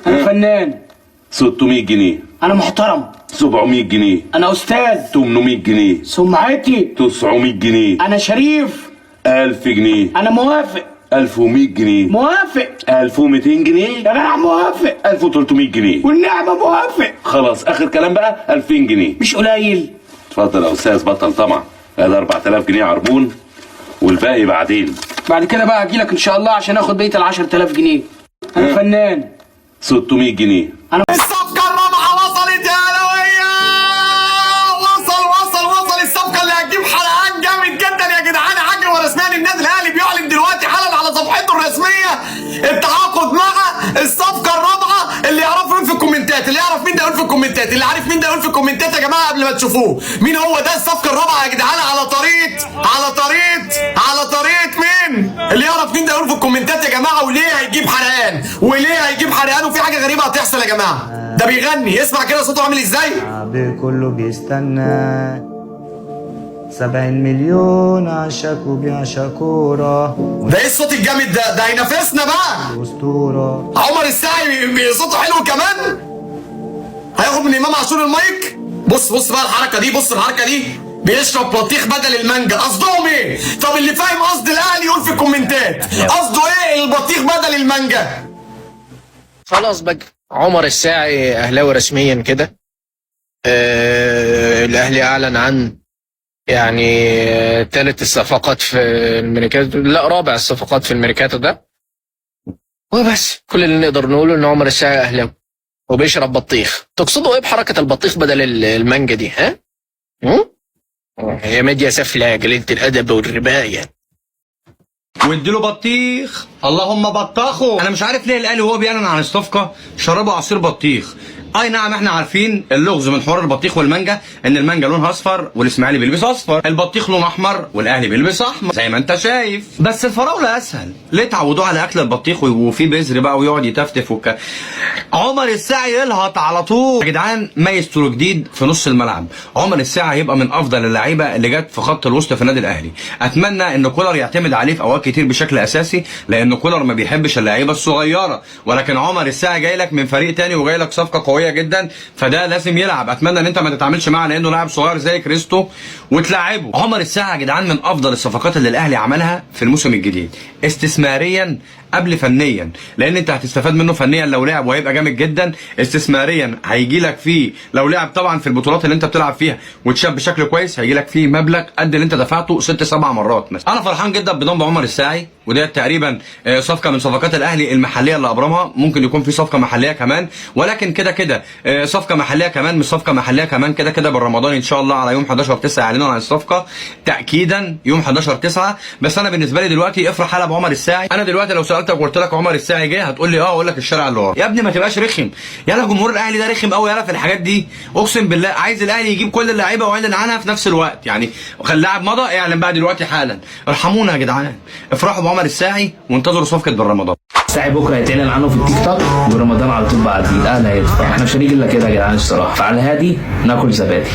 انا فنان. 600 جنيه. انا محترم. 700 جنيه. انا استاذ. 800 جنيه. سمعتي. 900 جنيه. انا شريف. 1000 جنيه. انا موافق. 1100 جنيه. موافق. 1200 جنيه. يا جدع موافق. 1300 جنيه. والنعمة موافق. خلاص اخر كلام بقى 2000 جنيه. مش قليل. اتفضل يا استاذ، بطل طمع. هذا 4000 جنيه عربون والباقي بعدين. بعد كده بقى اجيلك ان شاء الله عشان اخد بقية ال 10000 جنيه. انا فنان. 600 جنيه. الصفقة الرابعة وصلت يا لوية، وصل وصل وصل. الصفقة اللي هتجيب حلقان جامد جدا يا جدعان. عاجل ورسميا النادي الاهلي بيعلن دلوقتي حالا على صفحته الرسمية التعاقد مع الصفقة الرابعة. اللي يعرف مين في الكومنتات، اللي يعرف مين ده يقول في الكومنتات، اللي عارف مين ده يقول في الكومنتات يا جماعة قبل ما تشوفوه مين هو ده. الصفقة الرابعة يا جدعان على طريقة على طريقة على طريقة مين؟ اللي يعرف مين ده يقول في الكومنتات يا جماعة. وليه هيجيب حرقان؟ وليه هيجيب حرقان؟ وفي حاجة غريبة هتحصل يا جماعة. ده بيغني، اسمع كده صوته عامل ازاي. الشعب كله بيستنى 70 مليون عشاك وبيعشق كورة. ده ايه الصوت الجامد ده؟ ده هينافسنا بقى. أسطورة. عمر الساعي صوته حلو كمان. هياخد من امام عاشور المايك. بص بص بقى الحركة دي، بص الحركة دي، بيشرب بطيخ بدل المانجا. قصدهم ايه؟ طب اللي فاهم قصد الاهلي يقول في الكومنتات قصده ايه البطيخ بدل المانجا. خلاص بقى عمر الساعي اهلاوي رسميا كده. الاهلي اعلن عن يعني ثالث الصفقات في الميركاتو، لا رابع الصفقات في الميركاتو ده. وبس كل اللي نقدر نقوله ان عمر الساعي اهلاوي وبيشرب بطيخ. تقصدوا ايه بحركة البطيخ بدل المانجا دي؟ ها؟ هي ميديا سفله قليله الادب والربايه. واديله بطيخ، اللهم بطخه. انا مش عارف ليه الاهلي وهو بيعلن عن الصفقة شربوا عصير بطيخ. اي نعم احنا عارفين اللغز من حوار البطيخ والمانجا، ان المانجا لونها اصفر والاسماعيلي بيلبس اصفر، البطيخ لونه احمر والاهلي بيلبس احمر زي ما انت شايف. بس الفراوله اسهل، ليه تعودوه على اكل البطيخ وفي بذر بقى ويقعد يتفتف عمر الساعي يلهط على طول يا جدعان. مايسترو جديد في نص الملعب، عمر الساعي هيبقى من افضل اللعيبة اللي جت في خط الوسط في النادي الاهلي. اتمنى ان كولر يعتمد عليه في اوقات كتير بشكل اساسي، لان كولر ما بيحبش اللعيبة الصغيرة، ولكن عمر الساعي جاي لك من فريق تاني وجاي لك صفقة قوية جدا، فده لازم يلعب. اتمنى ان انت ما تتعاملش معاه لانه لاعب صغير زي كريستو وتلعبه. عمر الساعي يا جدعان من افضل الصفقات اللي الاهلي عملها في الموسم الجديد، استثماريا قبل فنيا، لان انت هتستفاد منه فنيا لو لعب وهيبقى جامد جدا. استثماريا هيجي لك فيه لو لعب طبعا في البطولات اللي انت بتلعب فيها وتشاب بشكل كويس، هيجي لك فيه مبلغ قد اللي انت دفعته 6-7 مرات مثلا. انا فرحان جدا بضم عمر الساعي، وديت تقريبا صفقة من صفقات الاهلي المحلية اللي ابرمها. ممكن يكون في صفقة محليه كمان، ولكن كده كده صفقة محليه كمان مش صفقة محليه كمان، كده كده بالرمضان ان شاء الله على يوم 11/9 يعلنوا عن الصفقة تاكيدا يوم 11/9. بس انا بالنسبة لي دلوقتي افرح حاله بعمر الساعي. انا دلوقتي لو سالتك وقلت لك عمر الساعي جه هتقول لي اه، اقول لك الشارع اللي ورا. يا ابني ما تبقاش رخم، يلا جمهور الاهلي ده رخم قوي يلا في الحاجات دي. اقسم بالله عايز الاهلي يجيب كل اللعيبة ويعلن عنها في نفس الوقت، يعني خلي اللاعب مضى اعلن بقى دلوقتي حالا. ارحمونا يا جدعان، افرحوا بعمر الساعي وانتظروا صفقة بالرمضان. الساعي بكره هيتعلن عنه في التيك توك، ورمضان على طول بعديه الاهلي هيدفع. احنا مش هنيجي الا كده يا جدعان الصراحة، فعلى الهادي ناكل زبادي.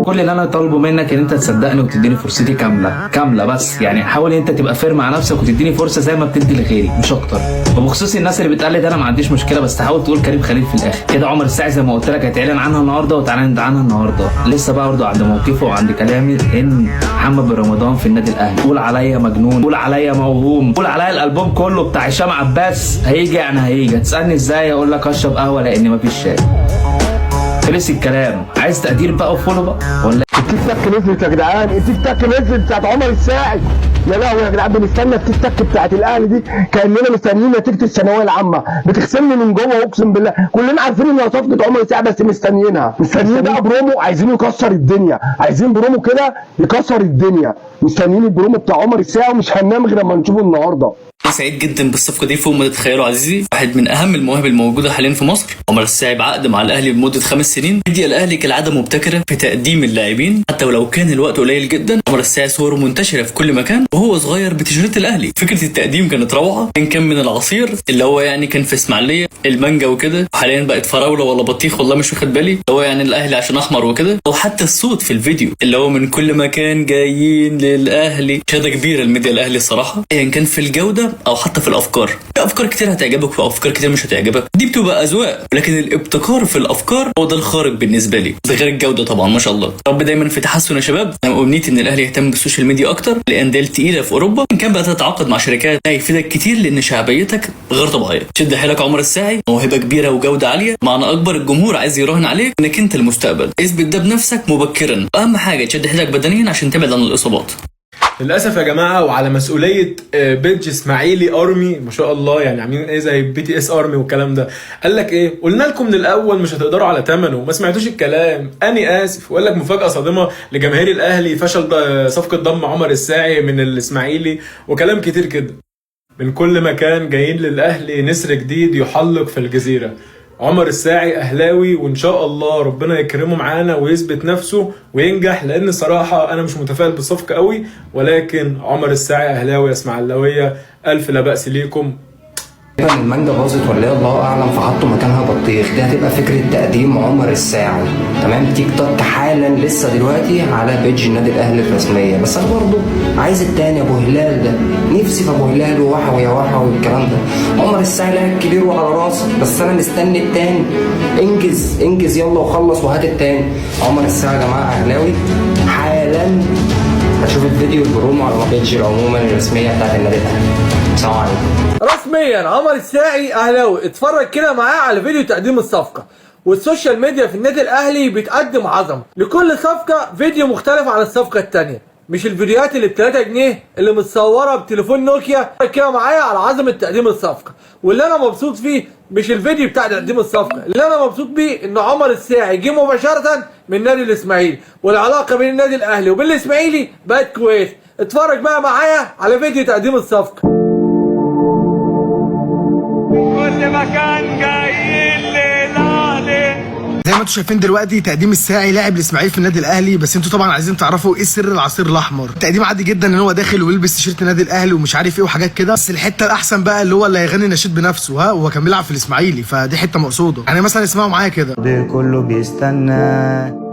كل اللي انا طالبه منك ان انت تصدقني وتديني فرصتي كاملة كاملة، بس يعني حاول انت تبقى fair مع نفسك وتديني فرصة زي ما بتدي لغيري مش اكتر. وبخصوص الناس اللي بتقلد انا ما عنديش مشكلة، بس حاول تقول كريم خليل في الاخر كده. عمر الساعي زي ما قلت لك هيتعلن عنها النهارده واتعلن عنها النهارده. لسه بقى برضه عند موقفه وعند كلامي ان محمد بن رمضان في النادي الاهلي. قول عليا مجنون، قول عليا موهوم، قول عليا الالبوم كله بتاع هشام عباس هيجي، يعني هيجي. هتسالني ازاي؟ اقول لك اشرب قهوة لان مفيش شاي. خلص الكلام. عايز تقدير بقى و follow بقى ولا التيك تاك نزلت يا جدعان، التيك تاك نزلت بتاعت عمر الساعي. يا لهوي يا جدعان، بنستنى التيك تاك بتاعت الاهلي دي كاننا مستنيين نتيجة الثانوية العامة، بتغسلني من جوه اقسم بالله. كلنا عارفين ان صفقة عمر الساعي بس مستنيينها، مستنيين بقى برومو، عايزينه يكسر الدنيا، عايزين برومو كده يكسر الدنيا، مستنيين البرومو بتاع عمر الساعي ومش هننام غير لما نشوفه النهارده. سعيد جدا بالصفقه دي فوق ما تتخيلوا عزيزي. واحد من اهم المواهب الموجودة حاليا في مصر، عمر الساعي بعقد مع الاهلي لمدة 5 سنين. ميديا الاهلي كالعادة مبتكره في تقديم اللاعبين حتى ولو كان الوقت قليل جدا. عمر الساعي صوره منتشرة في كل مكان وهو صغير بتيشيرت الاهلي. فكرة التقديم كانت روعه، كان من العصير اللي هو يعني كان في اسماعيليه المانجا وكده، وحاليا بقت فراوله ولا بطيخ والله مش واخد بالي، هو يعني الاهلي عشان احمر وكده. وحتى الصوت في الفيديو اللي هو من كل مكان جايين للاهلي، شهادة كبيرة الميديا الاهلي الصراحة، ايا كان في الجودة او حتى في الافكار. في افكار كتير هتعجبك وافكار كتير مش هتعجبك، دي بتبقى اذواق، ولكن الابتكار في الافكار هو ده الخارق بالنسبة لي، ده غير الجودة طبعا ما شاء الله. رب دايما في تحسن يا شباب. انا امنيتي ان الاهلي يهتم بال social media اكتر، الاندية التقيله في اوروبا ان كان بقى تتعاقد مع شركات ده هيفيدك كتير لان شعبيتك غير طبيعية. شد حيلك عمر الساعي، موهبة كبيرة وجوده عالية، معنى اكبر الجمهور عايز يراهن عليك انك انت المستقبل. اثبت ده بنفسك مبكرا. اهم حاجة تشد حيلك بدنيا عشان تبعد عن الاصابات. للاسف يا جماعة، وعلى مسؤولية page اسماعيلي army ما شاء الله، يعني عاملين ايه زي BTS army والكلام ده. قال لك ايه؟ قلنا لكم من الاول مش هتقدروا على ثمنه، ما سمعتوش الكلام، اني اسف. وقال لك مفاجاة صادمه لجماهير الاهلي، فشل صفقة ضم عمر الساعي من الاسماعيلي، وكلام كتير كده. من كل مكان جايين للاهلي، نسر جديد يحلق في الجزيرة. عمر الساعي اهلاوي، وان شاء الله ربنا يكرمه معانا ويثبت نفسه وينجح، لان صراحة انا مش متفائل بالصفقه قوي، ولكن عمر الساعي اهلاوي يا اسماعيلاويه، الف لا باس ليكم. المانجا باظت ولا ايه الله اعلم، فحطوا مكانها بطيخ. دي هتبقى فكرة تقديم عمر الساعي، تمام؟ تيك توك حالا لسه دلوقتي على page النادي الاهلي الرسمية. بس انا برضو عايز التاني ابو هلال ده، نفسي في ابو هلال ووحوي يا وحوي والكلام ده. عمر الساعي لاعب كبير وعلى راسي، بس انا مستني التاني. انجز انجز يلا وخلص وهات التاني. عمر الساعي يا جماعة اهلاوي حالا. هتشوف الفيديو البرومو على page عموما الرسمية بتاعت النادي الاهلي. السلام عليكم. رسميا عمر الساعي اهلاوي. اتفرج كده معاه على فيديو تقديم الصفقة. وال social media في النادي الاهلي بتقدم عظمه لكل صفقة، فيديو مختلف عن الصفقة الثانية، مش الفيديوهات اللي ب 3 جنيه اللي متصورة بتليفون نوكيا. كده معايا على عظمه تقديم الصفقة. واللي انا مبسوط فيه مش الفيديو بتاع تقديم الصفقة، اللي انا مبسوط بيه ان عمر الساعي جه مباشرة من نادي الاسماعيلي، والعلاقة بين النادي الاهلي وبين الاسماعيلي بقت كويس. اتفرج بقى معايا على فيديو تقديم الصفقة. كل مكان جايين للاهلي. زي ما انتم شايفين دلوقتي تقديم الساعي لاعب الاسماعيلي في النادي الاهلي. بس انتوا طبعا عايزين تعرفوا ايه سر العصير الاحمر. تقديم عادي جدا ان هو داخل ويلبس تيشيرت النادي الاهلي ومش عارف ايه وحاجات كده، بس الحتة الاحسن بقى اللي هو اللي هيغني نشيد بنفسه، ها هو كان بيلعب في الاسماعيلي، فدي حتة مقصوده. يعني مثلا اسمعوا معايا كده. كله بيستنى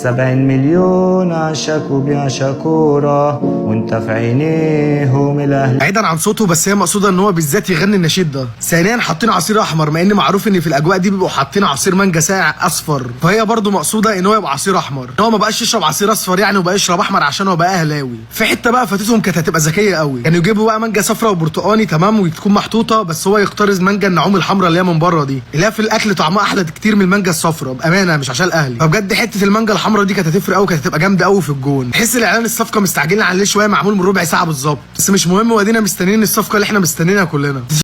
70 مليون عشاك وبيعشق كورة، وانت في عينيهم الاهلي. بعيدا عن صوته، بس هي مقصوده ان هو بالذات يغني النشيد ده. ثانيا حاطين عصير احمر، مع ان معروف ان في الاجواء دي بيبقوا حاطين عصير مانجا ساقع اصفر، فهي برضو مقصوده ان هو يبقى عصير احمر، ان هو ما بقاش يشرب عصير اصفر يعني وبقى يشرب احمر عشان هو بقى اهلاوي. في حتة بقى فاتتهم كانت هتبقى ذكية قوي، كانوا يجيبوا بقى مانجا صفراء وبرتقاني تمام وتكون محطوطة، بس هو يقترض مانجا النعوم الحمراء اللي هي من بره دي، اللي هي في الاكل طعمها احلى كتير من المانجا الصفراء بامانه، مش عشان الاهلي. فبجد حتة المانجا الحمراء دي كانت هتفرق قوي، كانت هتبقى جامدة قوي في الجون. تحس الاعلان الصفقة مستعجلين عليه شوية، معمول من ربع ساعة بالظبط، بس مش مهم، وادينا مستنيين الصفقة اللي احنا مستنيينها كلنا.